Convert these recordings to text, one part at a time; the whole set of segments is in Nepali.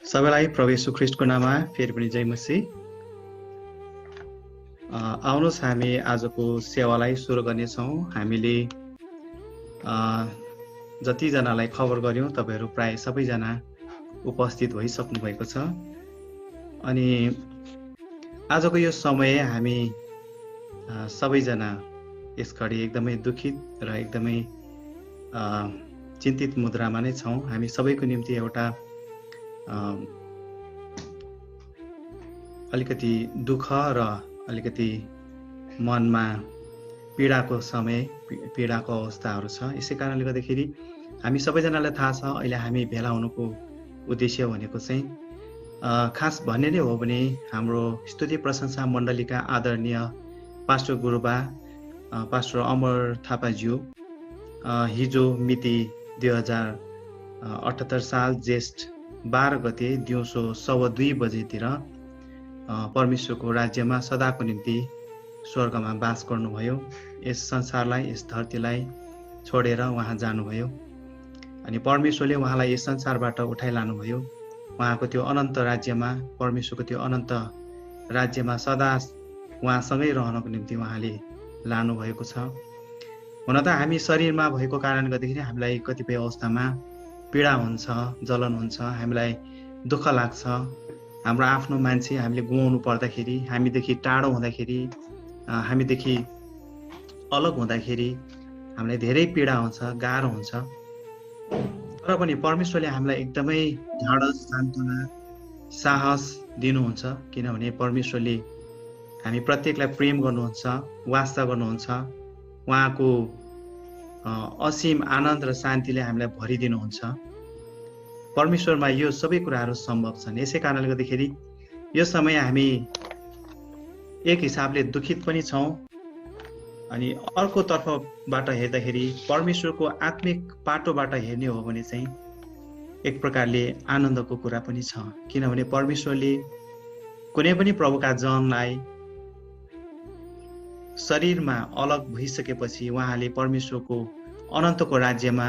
सबैलाई प्रभु येशू ख्रीष्टको नाममा फेरि पनि जय मसीह। आउनुहोस् हामी आजको सेवालाई सुरु गर्नेछौँ। हामीले जतिजनालाई खबर गर्यौं तपाईहरू प्राय सबैजना उपस्थित भइसक्नु भएको छ। अनि आजको यो समय हामी सबैजना यस घडी एकदमै दुखित र एकदमै चिन्तित मुद्रामा नै छौँ। हामी सबैको निम्ति एउटा अलिकति दुःख र अलिकति मनमा पीडाको समय, पीडाको अवस्थाहरू छ। यसै कारणले गर्दाखेरि हामी सबैजनालाई थाहा छ अहिले हामी भेला हुनुको उद्देश्य भनेको चाहिँ खास भन्ने नै हो भने हाम्रो स्तुति प्रशंसा मण्डलीका आदरणीय पास्टर गुरुबा पास्टर अमर थापाज्यू हिजो मिति 2078 साल ज्येष्ठ 12 गते दिउँसो 2:15 बजेतिर परमेश्वरको राज्यमा सदाको निम्ति स्वर्गमा बास गर्नुभयो। यस संसारलाई, यस धरतीलाई छोडेर उहाँ जानुभयो अनि परमेश्वरले उहाँलाई यस संसारबाट उठाइलानुभयो। उहाँको त्यो अनन्त राज्यमा, परमेश्वरको त्यो अनन्त राज्यमा सदा उहाँसँगै रहनको निम्ति उहाँले लानुभएको छ। हुन त हामी शरीरमा भएको कारणले गर्दाखेरि हामीलाई कतिपय अवस्थामा पीडा हुन्छ, जलन हुन्छ, हामीलाई दुःख लाग्छ। हाम्रो आफ्नो मान्छे हामीले गुमाउनु पर्दाखेरि, हामीदेखि टाढो हुँदाखेरि, हामीदेखि अलग हुँदाखेरि हामीलाई धेरै पीडा हुन्छ, गाह्रो हुन्छ। तर पनि परमेश्वरले हामीलाई एकदमै ढाडस, सान्त्वना, साहस दिनुहुन्छ। किनभने परमेश्वरले हामी प्रत्येकलाई प्रेम गर्नुहुन्छ, वास्ता गर्नुहुन्छ। उहाँको असीम आनन्द र शान्तिले हामीलाई भरिदिनुहुन्छ। परमेश्वरमा यो सबै कुराहरू सम्भव छन्। यसै कारणले गर्दाखेरि यो समय हामी एक हिसाबले दुखित पनि छौँ अनि अर्को तर्फबाट हेर्दाखेरि परमेश्वरको आत्मिक पाटोबाट हेर्ने हो भने चाहिँ एक प्रकारले आनन्दको कुरा पनि छ। किनभने परमेश्वरले कुनै पनि प्रभुका जनलाई शरीरमा अलग भइसकेपछि उहाँले परमेश्वरको अनन्तको राज्यमा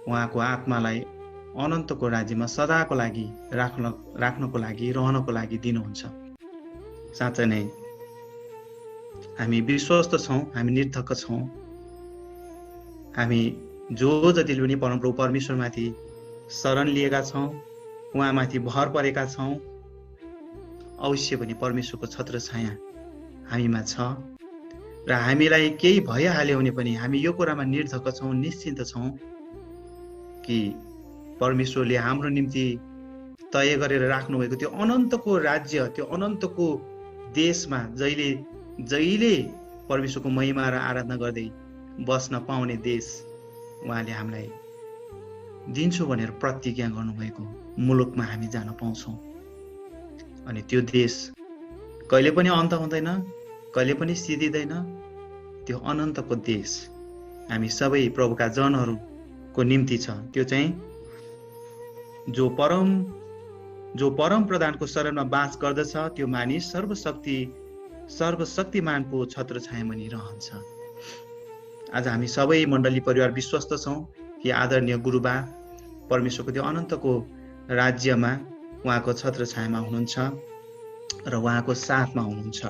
उहाँको आत्मालाई अनन्तको राज्यमा सदाको लागि राख्नको लागि, रहनको लागि दिनुहुन्छ। साँच्चै नै हामी विश्वस्त छौँ, हामी निर्धक्क छौँ। हामी जो जतिले पनि परमप्रभु परमेश्वरमाथि शरण लिएका छौँ, उहाँमाथि भर परेका छौँ, अवश्य पनि परमेश्वरको छत्र छाया हामीमा छ र हामीलाई केही भइहाल्यो भने पनि हामी यो कुरामा निर्धक्क छौँ, निश्चिन्त छौँ कि परमेश्वरले हाम्रो निम्ति तय गरेर राख्नुभएको त्यो अनन्तको राज्य, त्यो अनन्तको देशमा जहिले परमेश्वरको महिमा र आराधना गर्दै बस्न पाउने देश उहाँले हामीलाई दिन्छु भनेर प्रतिज्ञा गर्नुभएको मुलुकमा हामी जान पाउँछौँ। अनि त्यो देश कहिले पनि अन्त हुँदैन, कहिले पनि सिद्धिँदैन। त्यो अनन्तको देश हामी सबै प्रभुका जनहरूको निम्ति छ। त्यो चाहिँ जो परम प्रधानको शरणमा बास गर्दछ त्यो मानिस सर्वशक्तिमानको छत्र छायामुनि रहन्छ। आज हामी सबै मण्डली परिवार विश्वस्त छौँ कि आदरणीय गुरुबा परमेश्वरको त्यो अनन्तको राज्यमा उहाँको छत्र छायामा हुनुहुन्छ र उहाँको साथमा हुनुहुन्छ।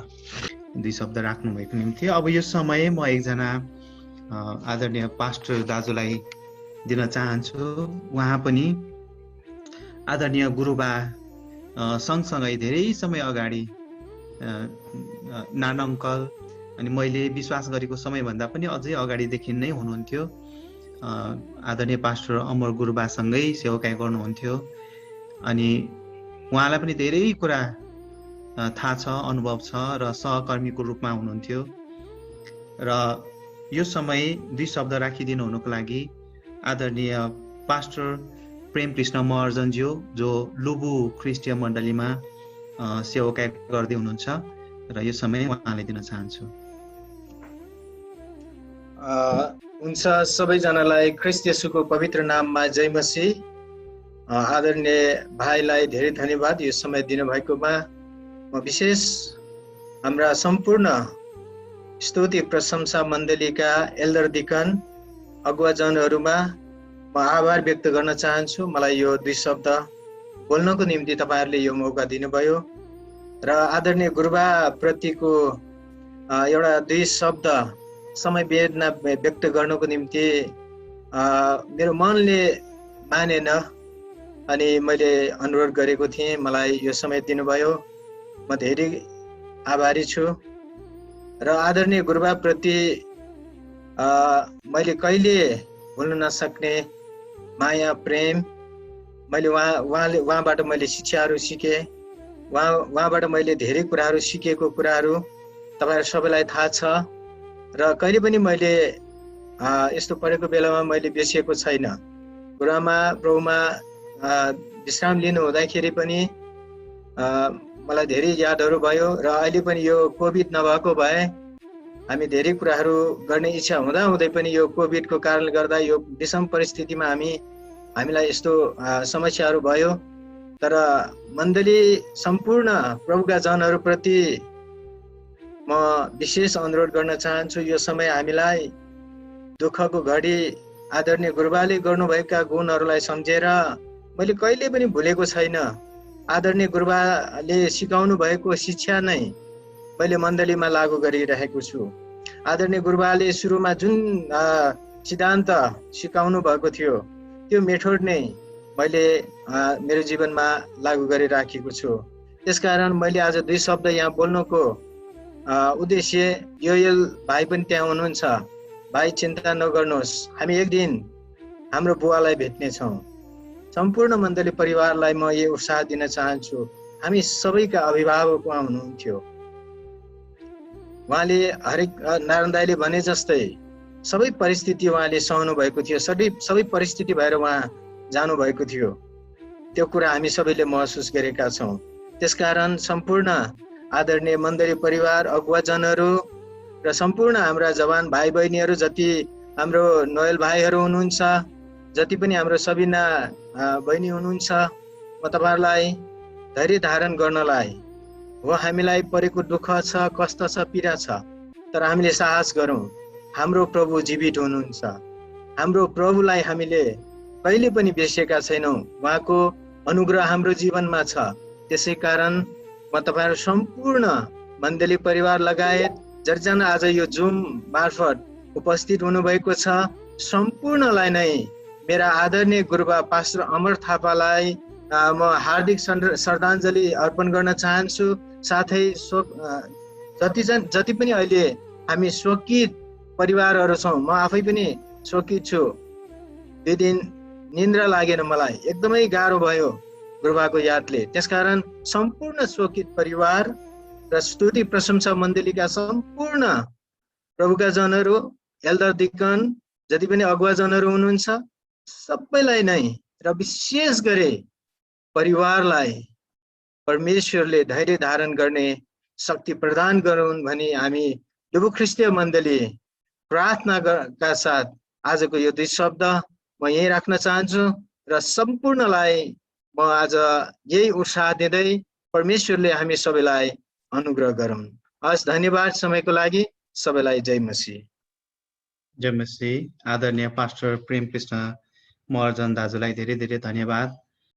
दुई शब्द राख्नुभएको निम्ति अब यो समय म एकजना आदरणीय पास्टर दाजुलाई दिन चाहन्छु। उहाँ पनि आदरणीय गुरुबा सँगसँगै धेरै समय अगाडि नाना अङ्कल अनि मैले विश्वास गरेको समयभन्दा पनि अझै अगाडिदेखि नै हुनुहुन्थ्यो। आदरणीय पास्टर अमर गुरुबासँगै सेवाकाई गर्नुहुन्थ्यो अनि उहाँलाई पनि धेरै कुरा थाहा छ, अनुभव छ र सहकर्मीको रूपमा हुनुहुन्थ्यो। र यो समय दुई शब्द राखिदिनु हुनुको लागि आदरणीय पास्टर प्रेम कृष्ण महर्जनज्यू जो लुबु ख्रिस्टीय मण्डलीमा सेवाकाई गर्दै हुनुहुन्छ र यो समय उहाँलाई दिन चाहन्छु। हुन्छ, सबैजनालाई ख्रिस्ट येशूको पवित्र नाममा जय मसीह। आदरणीय भाइलाई धेरै धन्यवाद यो समय दिनुभएकोमा। म विशेष हाम्रा सम्पूर्ण स्तुति प्रशंसा मण्डलीका एल्डर डिकन अगुवाजनहरूमा म आभार व्यक्त गर्न चाहन्छु। मलाई यो दुई शब्द बोल्नको निम्ति तपाईहरुले यो मौका दिनुभयो र आदरणीय गुरुबा प्रतिको एउटा दुई शब्द समय वेदना व्यक्त गर्नको निम्ति मेरो मनले मानेन अनि मैले अनुरोध गरेको थिएँ। मलाई यो समय दिनुभयो, म धेरै आभारी छु र आदरणीय गुरुबा प्रति मैले कहिले भुल्न नसक्ने माया प्रेम, मैले उहाँबाट मैले शिक्षाहरू सिकेँ। उहाँबाट मैले धेरै कुराहरू सिकेको कुराहरू तपाईहरु सबैलाई थाहा छ र कहिले पनि मैले यस्तो परेको बेलामा मैले बिर्सेको छैन। गुरुआमा प्रभुमा विश्राम लिनु हुँदाखेरि पनि मलाई धेरै यादहरू भयो र अहिले पनि यो कोभिड नभएको भए हामी धेरै कुराहरू गर्ने इच्छा हुँदा हुँदै पनि यो कोभिडको कारणले गर्दा यो विषम परिस्थितिमा हामीलाई यस्तो समस्याहरू भयो। तर मण्डली सम्पूर्ण प्रभुका जनहरूप्रति म विशेष अनुरोध गर्न चाहन्छु, यो समय हामीलाई दुःखको घडी आदरणीय गुरुबाले गर्नुभएका गुणहरूलाई सम्झेर मैले कहिले पनि भुलेको छैन। आदरणीय गुरुबाले सिकाउनु भएको शिक्षा नै मैले मण्डलीमा लागू गरिरहेको छु। आदरणीय गुरुबाले सुरुमा जुन सिद्धान्त सिकाउनु भएको थियो त्यो मेथड नै मैले मेरो जीवनमा लागू गरिराखेको छु। त्यसकारण मैले आज दुई शब्द यहाँ बोल्नुको उद्देश्य, योएल भाइ पनि त्यहाँ हुनुहुन्छ। भाइ चिन्ता नगर्नुहोस्, हामी एक दिन हाम्रो बुवालाई भेट्नेछौँ। सम्पूर्ण मण्डली परिवारलाई म यो उत्साह दिन चाहन्छु। हामी सबैका अभिभावक उहाँ हुनुहुन्थ्यो। उहाँले हरेक नारायण दाइले भने जस्तै सबै परिस्थिति उहाँले सहनु भएको थियो, सबै परिस्थिति भएर उहाँ जानु भएको थियो। त्यो कुरा हामी सबैले महसुस गरेका छौँ। त्यसकारण सम्पूर्ण आदरणीय मण्डली परिवार, अगुवाजनहरू र सम्पूर्ण हाम्रा जवान भाइ बहिनीहरू, जति हाम्रो नोयल भाइहरू हुनुहुन्छ, जति पनि हाम्रो सबिना बहिनी हुनुहुन्छ, म तपाईहरुलाई धैर्य धारण गर्नलाई, हो हामीलाई परेको दुःख छ, कष्ट छ, पीडा छ, तर हामीले साहस गरौँ। हाम्रो प्रभु जीवित हुनुहुन्छ। हाम्रो प्रभुलाई हामीले कहिले पनि बिर्सेका छैनौँ। उहाँको अनुग्रह हाम्रो जीवनमा छ। त्यसै कारण म तपाईहरु सम्पूर्ण मण्डली परिवार लगायत जतिजना आज यो जुम मार्फत उपस्थित हुनुभएको छ, सम्पूर्णलाई नै मेरा आदरणीय गुरुबा पास्टर अमर थापालाई म हार्दिक श्रद्धाञ्जली अर्पण गर्न चाहन्छु। साथै जति पनि अहिले हामी शोकित परिवारहरू छौँ, म आफै पनि शोकित छु। 2 दिन निन्द्रा लागेन, मलाई एकदमै गाह्रो भयो गुरुबाको यादले। त्यसकारण सम्पूर्ण शोकित परिवार र स्तुति प्रशंसा मण्डलीका सम्पूर्ण प्रभुका जनहरू, एल्डर डिकन, जति पनि अगुवा जनहरू हुनुहुन्छ, सबैलाई नै र विशेष गरी परिवारलाई परमेश्वरले धैर्य धारण गर्ने शक्ति प्रदान गरून् भनी हामी डुबु ख्रिस्टीय मण्डली प्रार्थनाका साथ आजको यो 2 शब्द म यही राख्न चाहन्छु र सम्पूर्णलाई म आज यही उत्साह दिँदै परमेश्वरले हामी सबैलाई अनुग्रह गरून्। हस्, धन्यवाद समयको लागि। सबैलाई जय मसीह। जय मसीह। आदरणीय पास्टर प्रेम कृष्ण महर्जन दाजुलाई धेरै धेरै धन्यवाद।